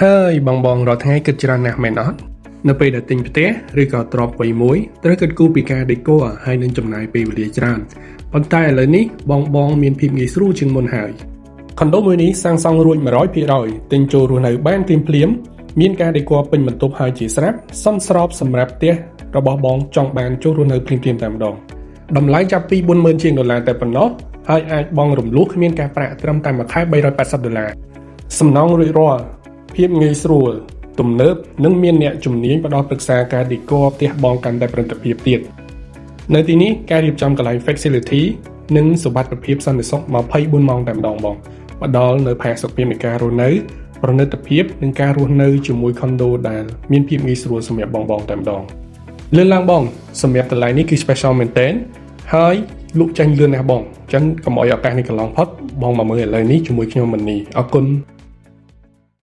ហើយបងបងរាល់ថ្ងៃគិតច្រើនណាស់មែនអត់នៅពេលដែលទិញផ្ទះឬក៏ទ្រព្យអ្វីមួយត្រូវគិតគូរពីការ decor ហើយនឹងចំណាយពេលវេលាច្រើនប៉ុន្តែឥឡូវនេះបងបងមានភាពងាយស្រួលជាងមុនហើយខុនដូមួយនេះសាងសង់រួច100%ទិញចូលរស់នៅបានភ្លាមភ្លាមមានការ decor ពេញបន្ទប់ហើយជាស្រាប់សមស្របសម្រាប់ផ្ទះរបស់បងចង់បានចូលរស់នៅភ្លាមភ្លាមតែម្ដងតម្លៃចាប់ពី40000ជាងដុល្លារតែប៉ុណ្ណោះហើយអាចបង់រំលោះគ្មានការប្រាក់ត្រឹមតែមួយខែ380ដុល្លារសំណងរួចរាល់ភាពងាយស្រួលទំនើបនិងមានអ្នកជំនាញផ្ដល់ប្រឹក្សាការ decor ផ្ទះបងកាន់តែប្រសិទ្ធភាពទៀតនៅទីនេះការរៀបចំកន្លែង facility និងសុវត្ថិភាពសន្តិសុខ24ម៉ោងតែម្ដងបងផ្ដល់នៅផាសុកភាពនៃការរស់នៅប្រណិតភាពនិងការរស់នៅជាមួយខុនដូដែលមានភាពងាយស្រួលសម្រាប់បងៗតែម្ដងលឿនឡើងបងសម្រាប់តម្លៃនេះគឺ special មែនទែនហើយលក់ចេញលឿនណាស់បងអញ្ចឹងកុំឲ្យឱកាសនេះកន្លងផុតបងមកមើលឥឡូវនេះជាមួយខ្ញុំមនីអរគុណ។